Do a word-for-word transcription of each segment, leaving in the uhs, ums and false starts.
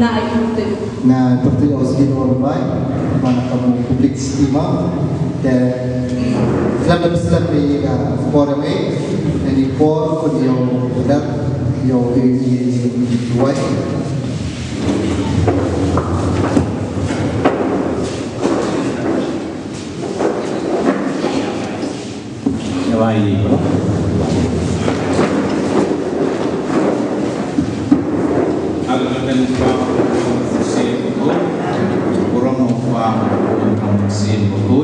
Na ai pyrtuit. Na pyrtuit ïa u Sidi Norbert Bai, man ka mu public stima. Te khlem da pynslem ïa ka por ïa me, ïa ni por kun ïa u Dr. ïa u Wai. Ïa wai ni bro. Al katan pa sin ko. Burom pa sin ko.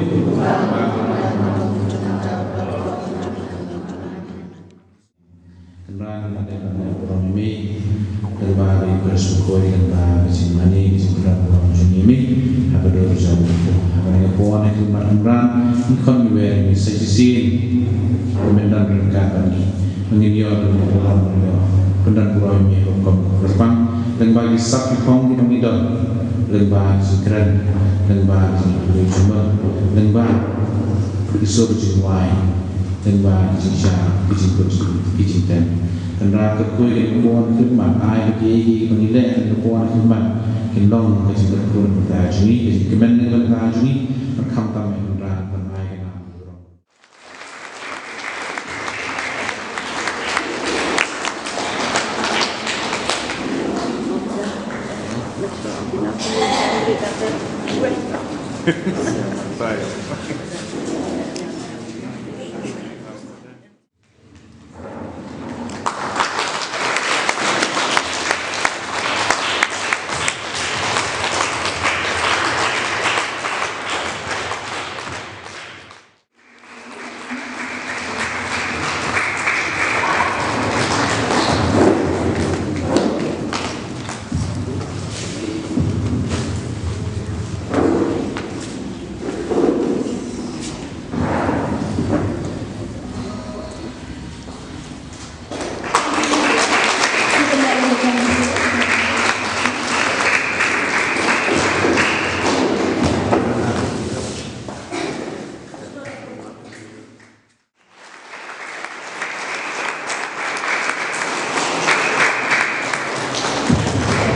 Kynrad, nga dei ban ïa burom ïa me lyngba ka Eucharist bakhuid, lyngba ka jingmane, ka jingpyndonkam jong me ha ka dur jong me. Ha kane ka por, ha kane ka por, Kynrad, ngi khot ngi wer ïa me sa shisien. Ba men don ryngkat bad ngi. Ba ngin ïoh ïa ka burom, ba ngin ïoh pyndonkam ïa me rukom kyrpang. Lyngba ki sap ki phong kiba ngi don. Lyngba ki jingkren, lyngba ki jingpynlong jingmut, lyngba ki sur jingwai. Lyngba ki jingshisha, ki jingkut, ki jingtem. Kynrad, kyrkhu ïa kane ka por, khmih, ai ba kiei kiei kiba ngi leh ha kane ka por, khmih, kin long ka jingkyrkhu na ka bynta jong ngi, ka jingkmen na ka bynta jong ngi, bad khamtam ïa Kynrad ban ai ka nam.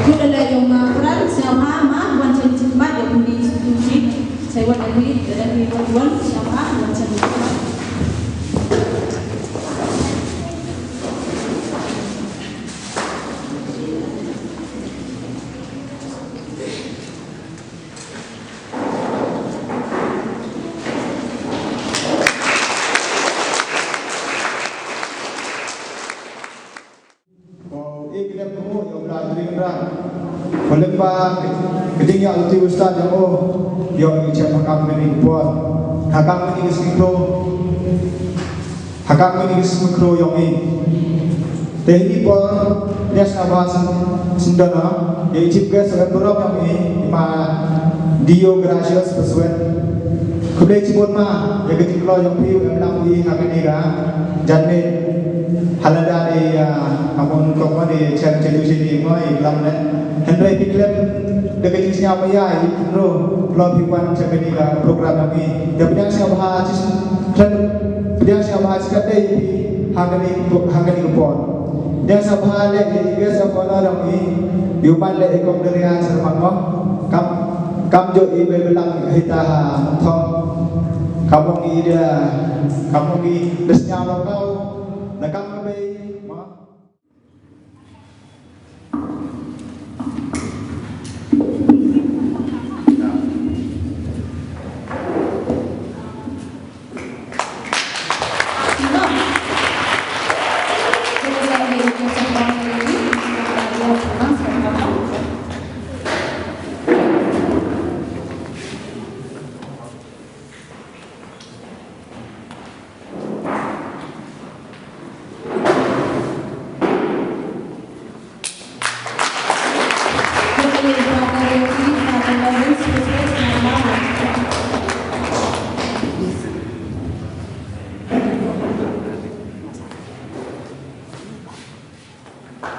Kut leh ïa u ma Pran, sngewbha ma, wan sha ka jingbat, ïa u Pran, sa wan ïa u, ïa u Pran, sngewbha, wan sha ka jingbat. Ko, eh, kylliang ko, ïa u Blei Trin Ram. Ko lyngba ka jingïaid lynti u Stad ïa u, ïa u, ngi jem ha ka kmie ka por, ha ka kmie ka sngi kro. Ha ka kmie ka sngi kro ïong i. Te hi por, ïa sngewbha syn, syndon ïa i chief guest, ka burom ïong i, i ma Dio Gracious Paswet. Khublei shibun ma, ïa ka jingkloi ïong phi, em lang i ha kane ka janmiet. Hala da de, ah, ka mon kong ma de, chen chen ju chen i mo i lam ne. Hynrei phi klet da ka jingsngew ba ïa i, bro, kloi phi wan sha kane ka program ïong i. Ïa pdiang sngewbha, jis, klet, pdiang sngewbha, jis ka dei phi ha kane ka po-, ha kane ka por. Pdiang sngewbha leh ïa i guest of honor ïong i, ïa u man leh i Kong Darian Sharma mo. Kam, kam jooh i Baibalang hita ha Mawthong. Kam ong i da, kam ong i da sngewbha ka, na kam ka bei mo.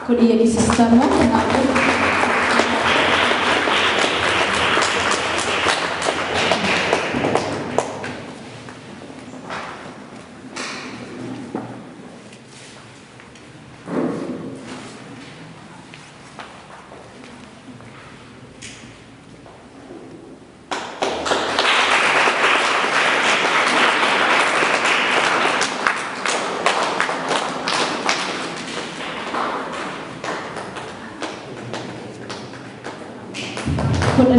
Khublei ïa ki sister mo, khublei.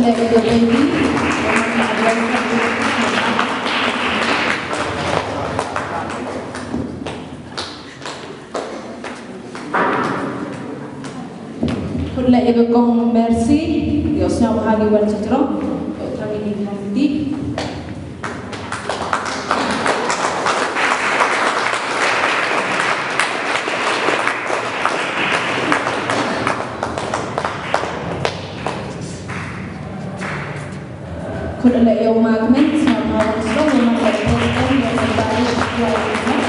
Leh ïa ka baby. Khut leh ïa ka kong Mercy, ïoh sngewbha ngi wan sha jrong, ïoh tang ïa ka committee. Khut leh ïa u ma kmen, sngewbha wan sdang, u ma kmen, ïa u ma kmen.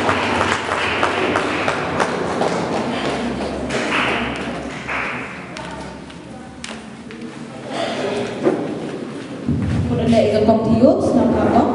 Khut leh ïa ka kong Theo, sngewbha wan.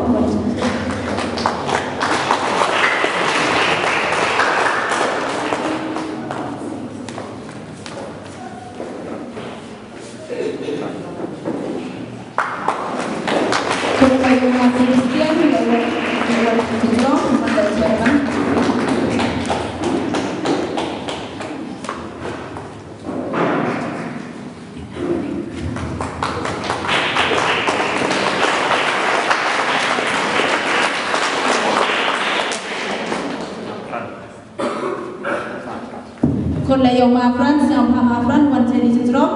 Khut leh ïa u ma Fran, sngewbha ma Fran, wan sha ïing sha jrong.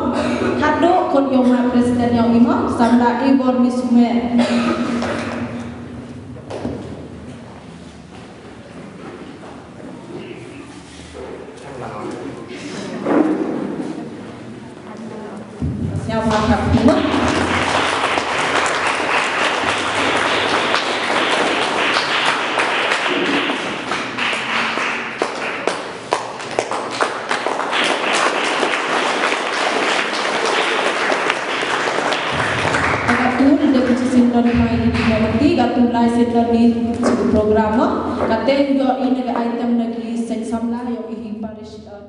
Haduh khut ïa u ma president ïa u imo, samla Ibor Misume. Sngewbha khap khmat. Katto, da ka jingsynshar hi, katto lai synshar hi, program, katto ïoh ïa ka item na ki seng samla, ïoh ïa ki parish, uh,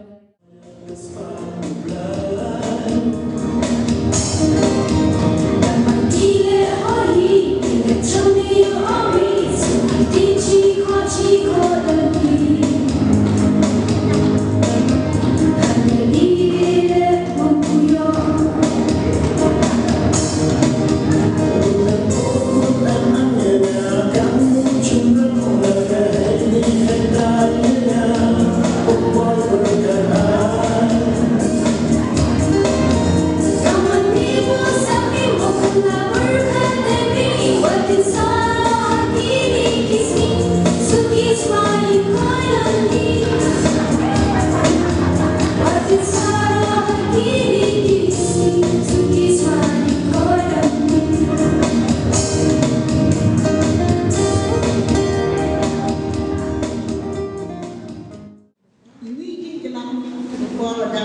Iwei i jingkyllang, ka por lada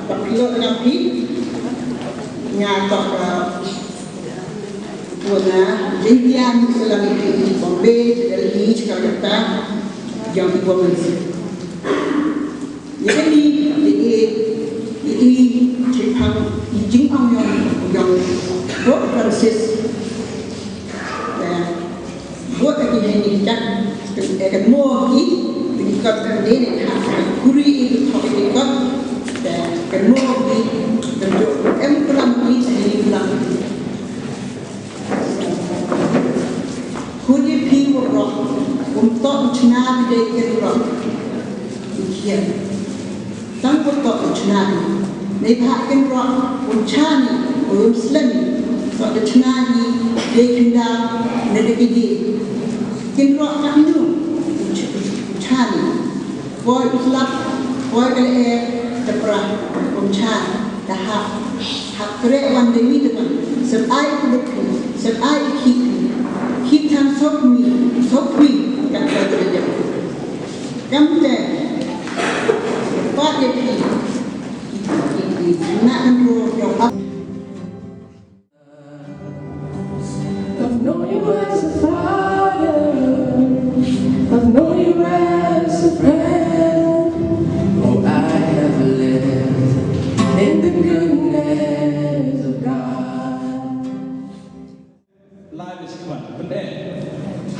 ba phi ïoh lada phi, nga tok ka por na jingkyllang, ka lam i Bombay, Delhi, Jakarta, jong i Bombay. Ïa kane, ïa i, ïa i, jingpang, i jingpang yong, yong Pope Francis. Bad bad ka ki hynñiew kat, eh, kynmaw ki, ki kot kan dei ne ha, ha kuri i ki thok ki kot, eh, kynmaw ki, kynmaw em klam ki, hynñiew klam ki. Khun ïa phi waroh, um toh u chna ki dei kynroh. Ki khian. Tang u toh u chna hi. Neibhah kynroh um chna hi, um slem hi. Toh da chna hi, dei khyndaw, ne da kidi. Kynroh katno um ch-, um chna hi. Poi u slap, poi ka lyer, da prah, um chna, da hap. Hap treh wan da wi da wan. Sep ai u duk phi, sep ai u khih phi. Khih than sop mi, sop phi, kat ka da dep. Kam te, pat ïa phi, ki, ki, ki, na kan ro, ïa ap. I've known you as a father, I've known you as a friend. Oh, I have lived in the goodness of God. Lai bishkman, pyneh.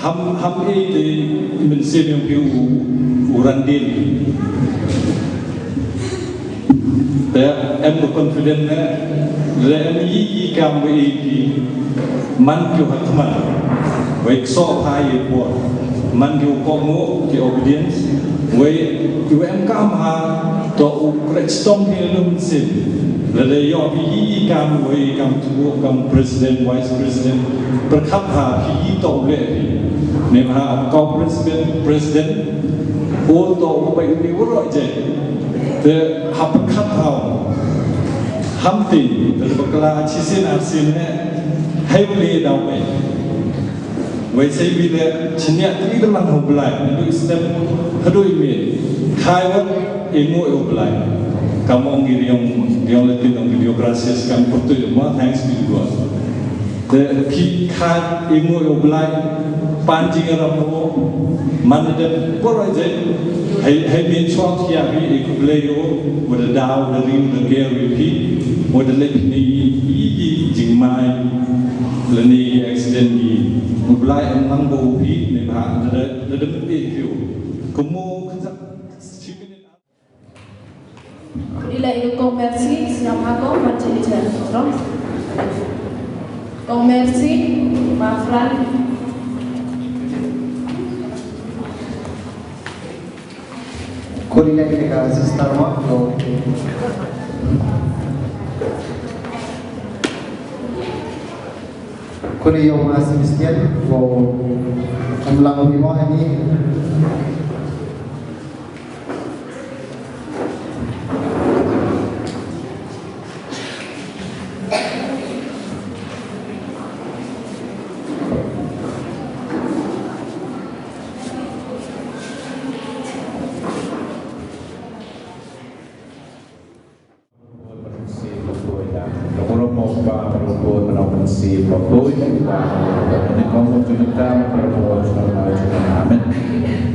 Ham, ham ei te mynsiem yong phi u, u Randin. Te em ko confident ne. Lada em ïa ki kam ba ïa ki man ki ha khmat, wei ksoh pha ïa por, man ki u kohnguh ki obedience, wei u em kam ha, to u khreh chitom ki lum sim. Lada ïoh ki ïa ki kam, wei kam tu kam president, vice president, pyrkhat ha ki ïa to u leh ki. Ne ha ko president, president, u to u bai ni u roh je. Te hap pyrkhat ha u. Ham tin, te bakla chisien arsien ne, hai u le daw bai. Wei sei wi le, chinia ti ka lang ho blai, ndu istem, hadu imi. Khai wat, imu u blai. Kam ong i riong, riong le tin ong i riong gracias, kam kutu ma, thanks be to God. Te ki khat imu u blai, pan jingïarap mo, man de por je, hai, hai min chuak ya ri e kublei yo, wa da daw, da ring, da ker wi pi, wa da le pi ni i, i, i, jingmai, le ni i accident ni, u blai em lang bo pi, ni ba, da, da, da, da, pi pi. Kumu, kazak, Khublei ïa ka Kong Mercy, sngap ha ka ban chini cha. Kong Mercy, ma Fran. Khublei ïa ka sister ma, ko. Khublei ïa ma Sebastian, ko. Em lang ni ma ni.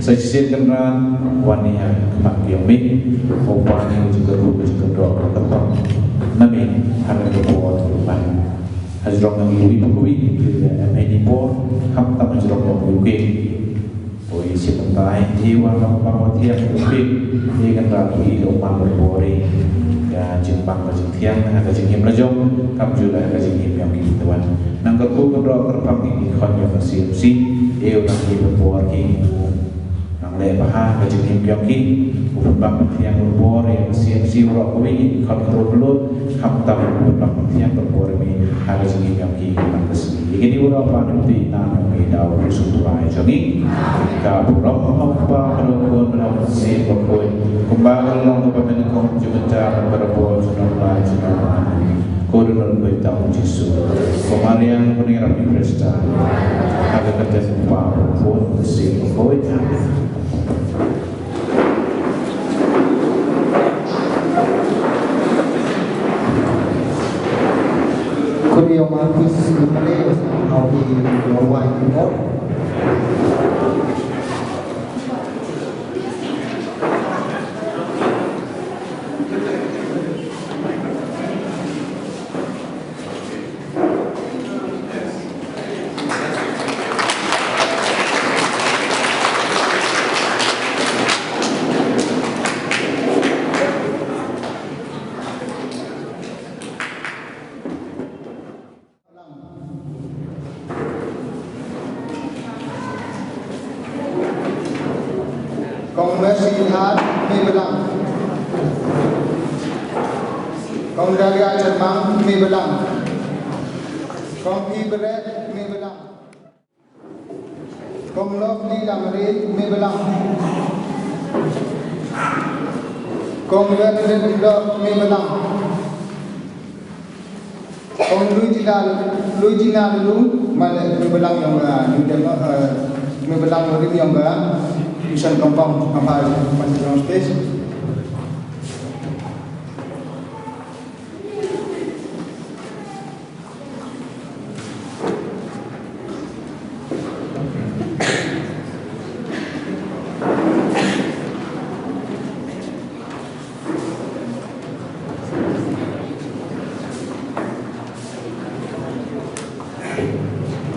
Sa shisien Kynrad, wan ïa ka khmat jong me, ko Kpa, ïa ka jingkyrkhu, ka jingkyrdoh, ka kyrpang na me ha kane ka por kaba ban. Hajrong ngi ïa uwei pa uwei, ïa me ni por, khamtam hajrong ngi ïa uwei. Ko Ïa shisien mynta, ïa wan na ka bang ka thiang ka phi, ïa Kynrad phi, ïa u man ka bor ïa ka jingbang ka jingthiang ha ka jingim la jong, kam ju la ha ka jingim jong ki, te wan nang kyrkhu kyrdoh kyrpang ïa ki khun jong ka C M C, ïa u nang ïa ka bor ki, nang leh bha ha ka jingim jong ki, u pynbang pyntiang u bor ïa ka C M C, u rok kawei ïa ki khun kyrkhu kyrdoh, khamtam u pynbang pyntiang u bor ïa me ha ka jingim jong ki, ki man ka sngi. Ïa kine u rok ba nang ti na nang me da u Jisu Khrist jong ngi. Ka burom ha u Kpa, ka Khun, ka Mynsiem Bakhuid. Kumba ka long kaba nyngkong, jingmynta, ka barabor, junom la junom. Ko Dohnud Khuid jong u Jisu. Ko Maria, ko Nongïarap Khristan. Ha ka kyrteng u Kpa, u Khun, u Mynsiem Bakhuid. Amen. Khublei ïa u Marcus Lamare, how he, your wife, you know. Kong Mercy Hart, me balang. Kong Daria Chermang, me balang. Kong Pi Beret, me balang. Kong Lovely Lamare, me balang. Kong Bernadette Dok, me balang. Kong Luigina, Luigina Lulu, male, me balang ïong, ah, New Delhi, ah, me balang rim ïong, ah, Mission Compound, Kampai, Masjid Stage.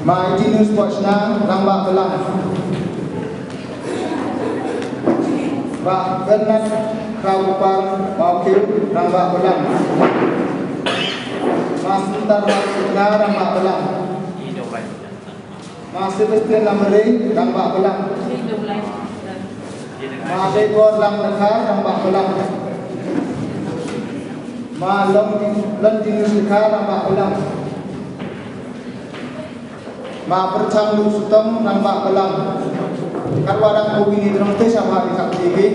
Mai Tinus Pochna, Rangbah Balang. Bah Bernard Khaukar Mawkir, Rangbah Balang. Ma Sundar Ram Sukna, Rangbah Balang. Ma Sebastian Lamare, Rangbah Balang. Ma Debor Lam Dkhar, Rangbah Balang. Ma Lon-, Lontinus Dkhar, Rangbah Balang. Ma Pyrchang Luh Sutong, Rangbah Balang. Katwa dang khublei ïa ki nongtei, sngewbha ïa ka kti ki.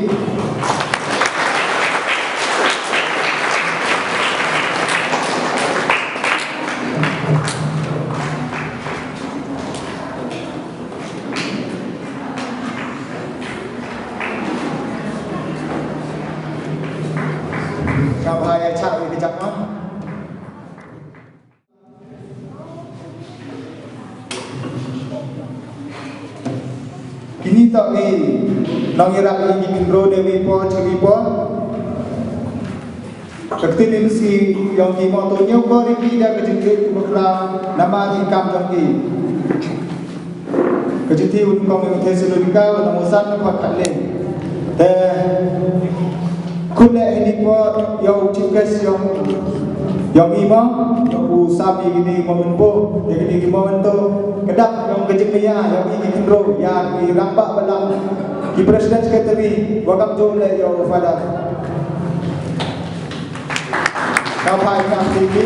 Sngewbha ïa shah ïa ki jaka. Kine toh ki nongïarap ïa ki khynroo na iwei i por sha iwei i por. Ka ktien Khasi ïong ki, mo to ñiew ko ri ki da ka jingkit bakla namar ki kam jong ki. Ka jingkit un kong ïong Thessalonika, u nong u san na pat khatleng. Te khun leh hynne por ïa u chief guest ïong, ïong i mo, ïa u sam ïa kine ki mo mynbo, ïa kine ki mo mynto. Ka dak ïong ka jingmaya ïong i ki khynroo, ïa ki rangbah balang, ki president secretary, wa kam jong leh ïa u father. Ka phai ka sigi.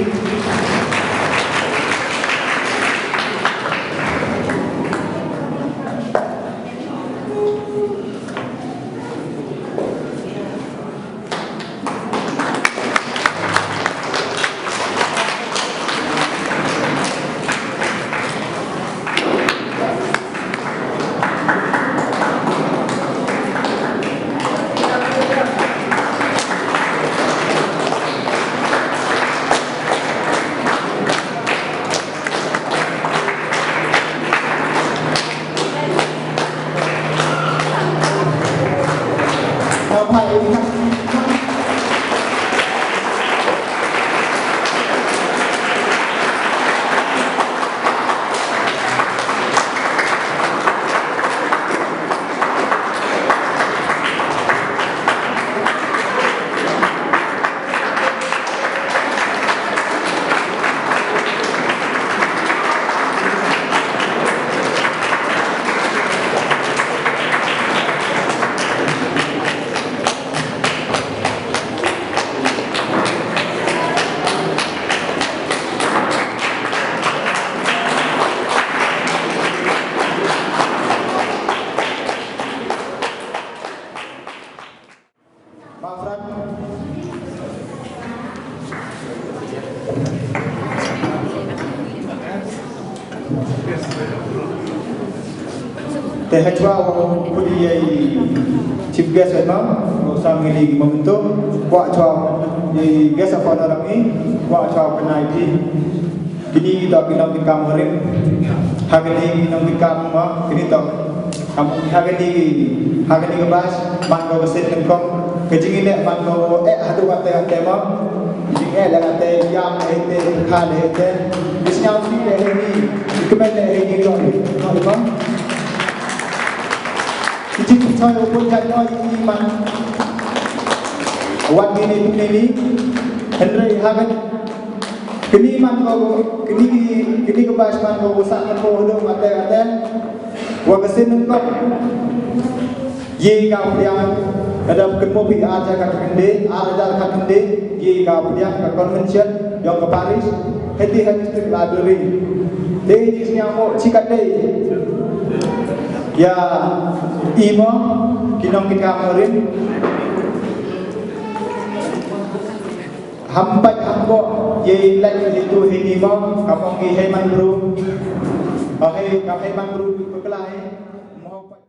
Te hashwa wa kut ïa i chief guest, ma u sam ngi li ki mo mynto, wa hashwa ïa i guest of honor ngi, wa hashwa ka nai phi. Kine ki toh ki nongkitkam barim. Ha kine ki nongkitkam, ma kine toh, ha kine, ha kine ka batch man ko ka seng nyngkong. Ka jingïaleh man ko eh haduh katta katta, ma jingeh la katta, ïam la katta, kha la katta. Ki sñiaw ki la katta, ki kmen la katta, ki la katta. Ki jingpynshoi u bun jait, ma i man wat kine kine ni. Hynrei ha kane Kine man ko, kine ki, kine ki batch man ko, ko sah ko haduh katta katta. Wa ka seng nyngkong, ïa ka pdiang, ka dap kynmaw phi ar hajar khatkhynde, ar hajar khatkhynde, ïa ka pdiang ka convention ïong ka parish, hynrei ha district library. Te ngi sñiaw mo chi katta. Ïa i mo ki nongkitkam barim. Ham pat ham bok, ïa i lait ïa tu hi ni mo, ka phong ki hei man bru. Ka hei, ka hei man bru, ka klai. Mo pat.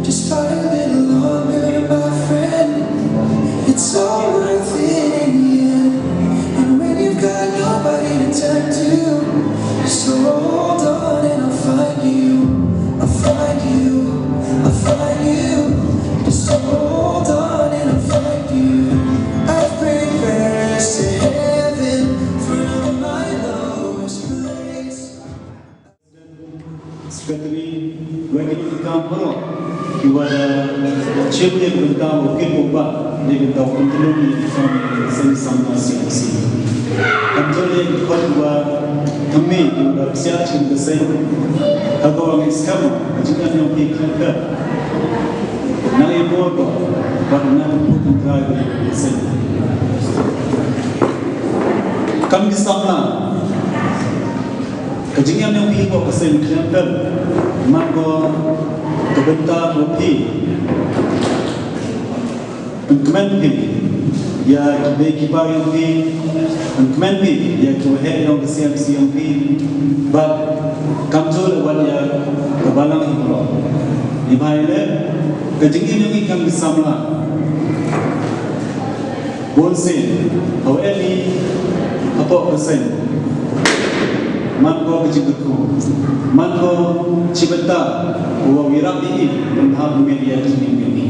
Just fight a little longer, my friend. It's all worth it in the end. And when you've got nobody to turn to, just hold on and I'll find you. I'll find you. I'll find you. Just hold on and I'll find you. I've prayed prayers to heaven from my lowest place. Secretary, wei ki nongkam baroh kiba da shim ïa ka bynta u kit u bah, ïa ka bynta u pyntlun ïa ki kam ïa ka seng samla C M C. Kam jur ïa ki khot kiba thymmai kiba da psiah sha ka seng. Ha kaba ngi skhem ka jingim jong ki khlem pep na ïa bor bad na ka put tynrai ka seng. Kam ki samla. Ka jingim jong phi hapoh ka seng khlem pep, man ko ka bynta ba phi pynkmen phi ïa ki bei ki bar jong phi, pynkmen phi ïa ki waheh jong ka C M C jong phi, bad kam jur wat ïa ka balang hi baroh. Neibhah ïa leh ka jingim jong ngi kam ki samla. Bun sien, ha u em i hapoh ka seng. Man ko ka jingkyrkhu. Man ko shi bynta, u ïarap ïa i, ban hap miet ïa ka jingim ïa i.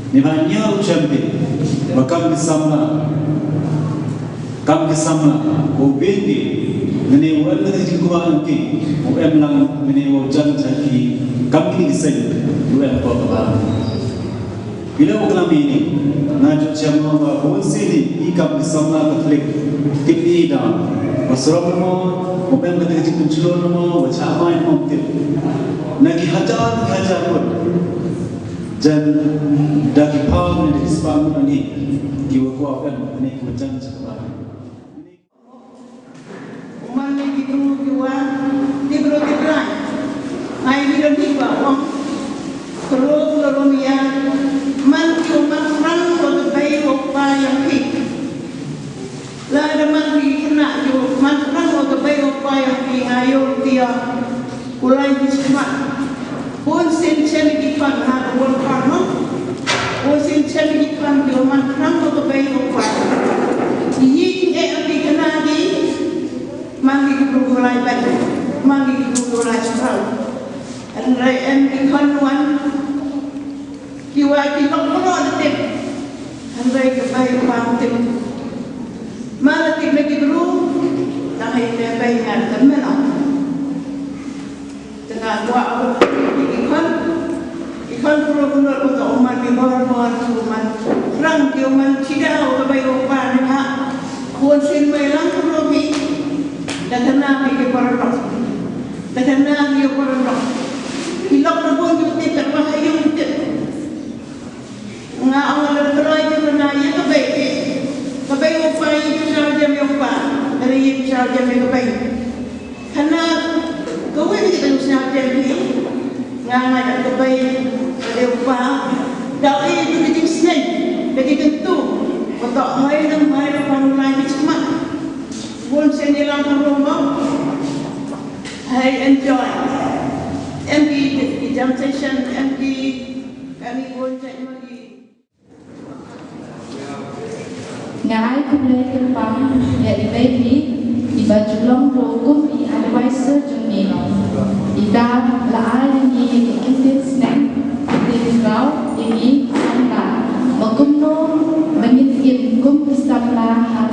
Neibhah ñiaw u shem phi, ba kam ki samla. Kam ki samla, u bun ki, lane u em lane jingkwah ki, u em lang lane u jan jaki, kam ki seng, u em ko ka ba. Phi la u klam ïa ini, nga ju shem ba bun sien i kam ki samla Katholik, tip i da, ba Srong mo, u bym kata ka jingpynshlur mo, wa cha mai mo tip. Na ki hajar, ki hajar ngut. Jan da ki phaw ne da ki spah ngut ani, ki wa kwah kan, ani ki wa jan cha ka ba. Uman ni ki bru ki wa, ni bru ki bru. Ngai ni don ni wa wang. Kru kru rom ya, man ki uman rang wa ka bai wa pa yang ki. Lada man ki khynnah ki, man khynnah wa ka bei wa pa ïa ki, nga ïoh ïa u lai ki smat. Bun sien sien ki khon ha ka bun khon, no? Bun sien sien ki khon ki, man khynnah wa ka bei wa pa. Ki yi ki eh ki khynnah ki, man ki ki bru u lai bai, man ki ki bru u lai smat. Hynrei em ki khon wan, ki wa ki lok, mano la tip. Hynrei ka bei u pa tip. Ma la tip na ki bru, tang hei ne bei ngan ka mano. Te nga kwah ba ki khon, ki khon bru bru, ba ka uman ki bor bor, ki uman rang, ki uman chida ka bei u pa ne ha. Bun sien mei lang bru ki, da khynnah ki ki paralok. Da khynnah ki ki paralok. Ki lok na bun ki tip, kat ba ha ïing tip. Nga ong la Trai, ki khynnah ïa ka bei. Ka bei u pa, ïa ki sha jem ïa u pa. Ka ïa ki sha jem ïa ka bei. Khynnah, ka wei ki ka sha jem hi. Nga nga ïa ka bei, ka dei u pa. Da u ïa ki jingsneng, da ki kyntu. Ka to hoi nang hoi, da pan u lai ki chikmat. Bun sien ïa lang ka ruh mo. Hei enjoy. Em ki, ki jam session, em ki, em ki bun sien mo ki. Nga ai khublei kyrpang ïa i Baby, iba ju long ruh kum i advisor jong ngi. Ita la ai ïa ngi ïa ki kyntien sneng, kyntien khraw, ïa ngi samla. Ma kumno, ma ngin im kum ki samla ha